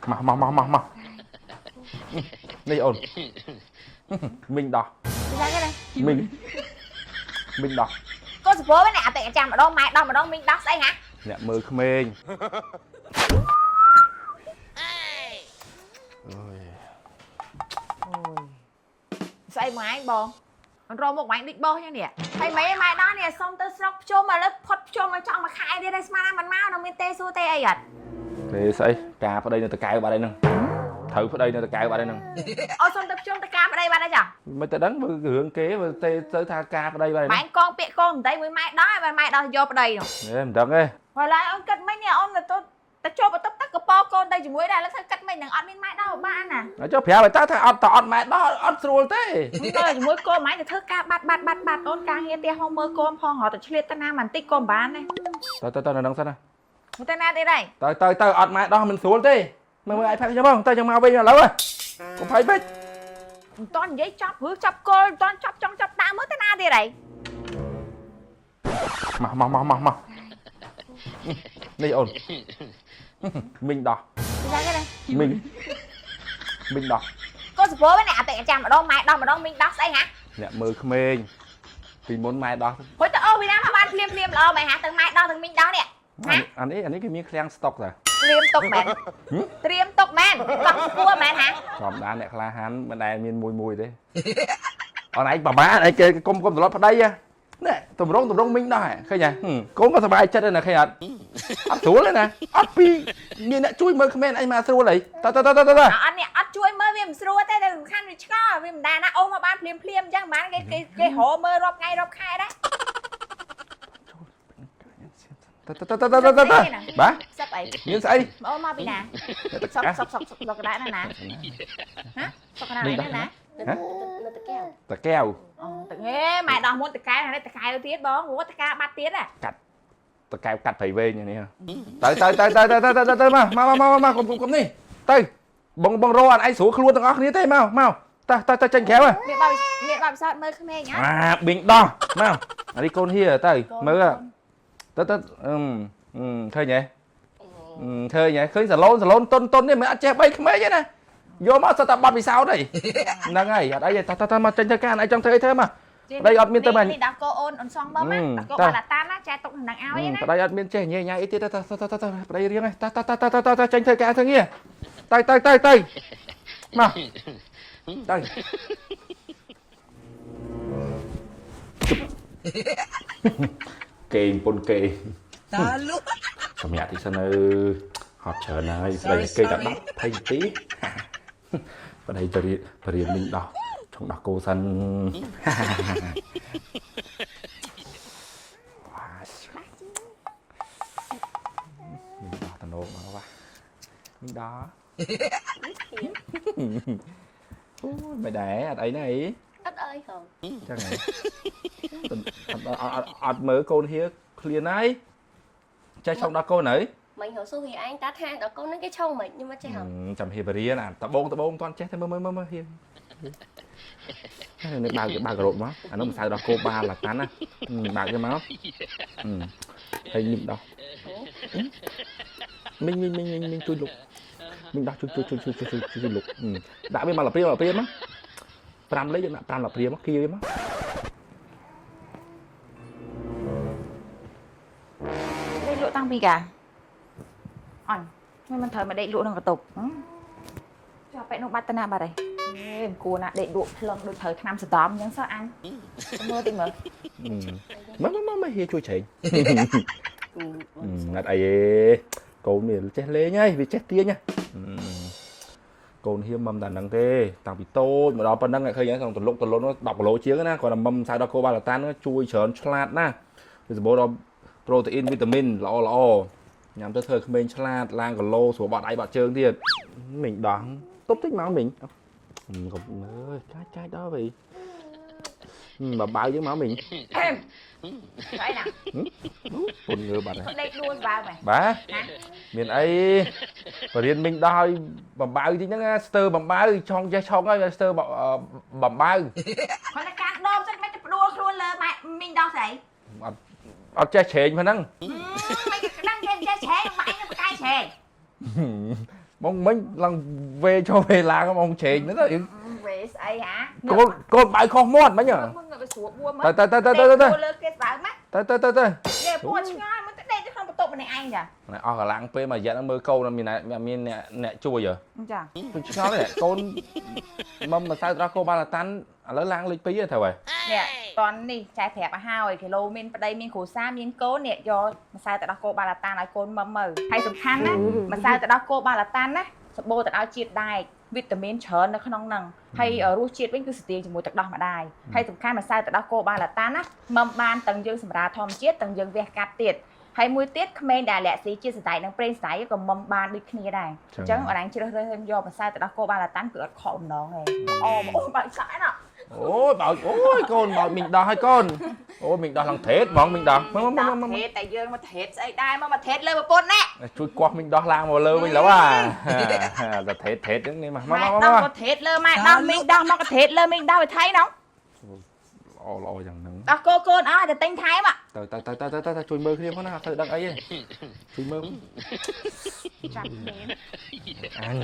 មកមកមកមកមកនេះអូនមីងដោះ យ៉ាងហ្នឹង មីងមីងដោះ កូនសពវិញអាតិចាំម្ដងម៉ែដោះម្ដងមីងដោះស្អីហ៎ អ្នកមើលក្មេងអូយ អូយស្អីម៉ែបងរកមុខម៉ែដូចបោះចឹងនេះហើយម៉ែម៉ែដោះនេះសុំទៅស្រុកភ្ជុំឥឡូវផុតភ្ជុំឲ្យចង់មួយខែទៀតហើយស្មានណាមិនមកនៅមានទេសួរទេអីអត់ ទេស្អីការប្តីនៅតកៅបាត់ហើយហ្នឹងត្រូវប្តីនៅតកៅបាត់ហើយហ្នឹង អូសុំទៅភ្ជុំទៅការប្តីបាត់ហើយចា មិនទៅដឹងមើលរឿងគេមើលទេទៅថាការប្តីបាត់ហើយ ម៉ែកងពាក្យកងមិនដីមួយម៉ែដោះហើយម៉ែដោះយកប្តីនោះ ហ្នឹងមិនដឹងទេ ហើយឡើយអូនគិតមិញនេះអូនទៅទៅចូលបន្ទប់ទឹកកប៉កូនទៅជាមួយដែរឥឡូវធ្វើគិតមិញនឹងអត់មានម៉ែដោះបានណា ចុះប្រាប់ឲ្យតើថាអត់តអត់ម៉ែដោះអត់ស្រួលទេ ទៅជាមួយកូនម៉ែទៅធ្វើការបាត់បាត់បាត់បាត់អូនការងារផ្ទះហងមើលកូនផងរត់ទៅឆ្លៀតទៅណាបន្តិចក៏មិនបានដែរ ទៅទៅទៅនៅហ្នឹងសិនណា ទៅណាទៀតហើយ ទៅទៅទៅអត់ម៉ែដោះមិនស្រួលទេមើលមើល iPad ខ្ញុំបងទៅខ្ញុំមកវិញឥឡូវកុំភ័យពេក មិនតន់និយាយចប់ឬចាប់គល់មិនតន់ចាប់ចង់ចាប់ដើមមើលទៅណាទៀតហើយ មកមកមកមកមកនេះអូនមីងដោះ យ៉ាងហ្នឹង មីងមីងដោះ កូនសពវិញអាតិចាំម្ដងម៉ែដោះម្ដងមីងដោះស្អីហ่ะ អ្នកមើលក្មេងពីមុនម៉ែដោះ ព្រោះទៅអូពីណាមកបានភ្លាមភ្លាមល្អមែនហ่ะទាំងម៉ែដោះទាំងមីងដោះនេះ អានេះអានេះគេមានឃ្លាំងស្តុកតា ត្រៀមទុកមែនត្រៀមទុកមែនកង់ស្គួរមែនហ่ะ ធម្មតាអ្នកក្លាហានមិនដែលមានមួយមួយទេអនឯងប្រមាណឯងគេគុំគុំត្រឡប់ប្តីនេះតម្រងតម្រងមីងដោះឃើញហ៎កូនក៏សប្បាយចិត្តដែរណាឃើញអត់អត់ស្រួលទេណាអត់ពីមានអ្នកជួយមើលក្មេងឯងមកស្រួលអីតើតើតើតើ អត់នេះអត់ជួយមើលវាមិនស្រួលទេតែសំខាន់វាឆ្ងល់វាមិនដែរណាអូមកបានភ្លាមភ្លាមអញ្ចឹងមិនបានគេគេគេរកមើលរាប់ថ្ងៃរាប់ខែដែរ តើតើតើតើតើបាទ សឹកអី មានស្អី អូមកពីណាសុកសុកសុកសុកសុកដែរណាណាហ៎សុកណាណាណា នៅតកែវ តកែវ អូតងេម៉ែដោះមុនតកែនេះតកែទៀតបងអូតកែបាត់ទៀតហ៎ តកែវកាត់ព្រៃវែងនេះទៅទៅទៅទៅទៅទៅទៅមកមកមកមកកុំកុំនេះទៅបងបងរកអត់ឯងស្រួលខ្លួនទាំងអស់គ្នាទេមកមកតើតើតើចេញក្រៅហ៎ មានបបមានបបពិសោធន៍មើលក្មេងហ៎ អាប៊ីងដោះមកអានេះកូនហៀទៅមើលទៅទៅអឺឃើញទេឃើញទេឃើញសាឡូនសាឡូនតុនតុននេះមិនអត់ចេះបីក្មេងទេណាយកមកសិតតែបាត់ពិសោធន៍ហីហ្នឹងហើយអត់អីទេតើតើមកចេញទៅការឯងចង់ធ្វើអីធ្វើមកប្តីអត់មានទៅមែន នេះដោះគោអូនអូនសងមើលមកដោះគោបាត់តាណាចែទុកនឹងឲ្យណា ប្តីអត់មានចេះញ៉ៃញ៉ៃអីទៀតតើតើតើប្តីរៀងតើតើតើតើតើចេញធ្វើការធ្វើងារទៅទៅទៅទៅមកទៅគេងពុនគេង តាលុះ សម្រាប់ទីសិននៅហត់ច្រើនហើយស្ដីគេតែ10 20នាទីប្តីទៅរៀនបរៀនមីងដោះចង់ដោះគោសិនមីងដោះតំណងមកវ៉ាមីងដោះអូយមិនដែរអត់អីណាអី អត់អីហង ចឹងហ៎អត់អត់មើលកូនហៀឃ្លានហើយចេះឆុងដល់កូនហើយ មិញហៅសួរហៀឯងតាថាដល់កូននឹងគេឆុងមិនខ្ញុំអត់ចេះហង ចាំហៀបរៀនអាដបងដបងមិនទាន់ចេះទេមើលមើលមើលហៀនេះបើកបើករ៉ូតមកអានោះម្សៅដល់គោបាលឡាតាន់ណាបើកយកមកហើយញឹមដោះមីងមីងមីងមីងជួយលុកមីងដោះជួយជួយជួយជួយជួយជួយលុកដាក់វាមកលព្រាមលព្រាមមក5លេខយើងដាក់5លព្រាមមកគៀវាមក ដេកលក់តាំងពីកាអញមិនត្រូវមកដេកលក់ក្នុងកតុបចុះបែកនោះបាត់ទៅណាបាត់ហើយមិនគួរណាដេកលក់ភ្លឹងដូចត្រូវថ្នាំសដំអញ្ចឹងសោះអញមើលតិចមើល មកមកមកហៀជួយច្រែងអត់អីទេកូនវាចេះលេងហើយវាចេះទាញកូនហៀមមិនតែហ្នឹងទេតាំងពីតូចមកដល់ប៉ុណ្ណឹងឃើញហ្នឹងទលុកទលុន10គីឡូជាងណាគាត់តែមុំម្សៅដល់គោបាលតានជួយច្រើនឆ្លាតណាស់វាសម្បូរដល់ប្រូតេអ៊ីនវីតាមីនល្អល្អញ៉ាំទៅធ្វើក្មេងឆ្លាតឡើងគីឡូស្រួលបាត់ដៃបាត់ជើងទៀតមីងដោះទប់តិចមកមីងកុំអើយកាចកាចដល់វិញបើបើយើងមកមីង ស្អីណា ពុនងើបាត់ហើយ ដេកដួលស្បើមែន បាទមានអីបរៀនមីងដោះឲ្យបំបៅតិចហ្នឹងស្ទើបំបៅឆុងចេះឆុងហើយស្ទើបំបៅ គាត់តែការដមសិនមិនទៅផ្ដួលខ្លួនលើម៉ែមីងដោះស្អី អត់អត់ចេះច្រែងហ្នឹង មិនគេដឹងគេចេះច្រែងម៉ែនឹងបកាយច្រែង បងមិញឡើងវេចូលវេឡើងបងច្រែងហ្នឹងទៅ វេស្អីហ่า កូនកូនបើខុសមាត់មិញហ៎ มึងទៅស្រួលបួម ទៅទៅទៅទៅទៅទៅ លើគេស្បើមក ទៅទៅទៅទៅ យេពួរឆ្ងល់មិនទៅដេកនៅក្នុងបន្ទប់ម្នាក់ឯងចា ណែអស់កម្លាំងពេលមួយរយៈហ្នឹងមើលកូនអត់មានអ្នកមានអ្នកអ្នកជួយហ៎ ចា ខ្ញុំឆ្ងល់ទេកូនមកម្សៅត្រោះគោបាឡាតាន់ឥឡូវឡើងលេខ2ហើយត្រូវហើយ នេះតននេះចែប្រាប់ឲ្យហើយគីឡូមានប្តីមានគ្រួសារមានកូននេះយកម្សៅទៅដោះគោបាឡាតានឲ្យកូនមមើហើយសំខាន់ណាម្សៅទៅដោះគោបាឡាតានណាសម្បូរទៅដោយជាតិដែកវីតាមីនច្រើននៅក្នុងហ្នឹងហើយរសជាតិវិញគឺស្ទៀងជាមួយទឹកដោះម្ដាយហើយសំខាន់ម្សៅទៅដោះគោបាឡាតានណាមបានទាំងយើងសម្រាលធម្មជាតិទាំងយើងវះកាត់ទៀតហើយមួយទៀតក្មេងដែលលាក់ស៊ីជាតិសណ្តែកនិងប្រេងសណ្តែកក៏មបានដូចគ្នាដែរអញ្ចឹងអរ៉ាញជ្រើសរើសយកម្សៅទៅដោះគោបាឡាតានគឺអត់ខកបំណងទេអូអូបើកសាក់ណោះ អូយបោចអូយកូនបោចមីងដោះហើយកូនអូយមីងដោះឡើងថេតហ្មងមីងដោះមកមកមក ថេតតែយើងមកថេតស្អីដែរមកមកថេតលើប្រពន្ធណា ជួយគាស់មីងដោះឡើងមកលើវិញឡើយអាតែថេតថេតហ្នឹងនេះមកមក ម៉ែ មក ដោះក៏ថេតលើម៉ែដោះមីងដោះមកក៏ថេតលើមីងដោះឲ្យថៃណោះ ល្អល្អយ៉ាងហ្នឹង ដោះគោកូនអស់តែទិញថែម ទៅទៅទៅទៅទៅជួយមើលគ្នាផងណាអត់ទៅដឹងអីទេជួយមើល ចាប់គ្នា អញ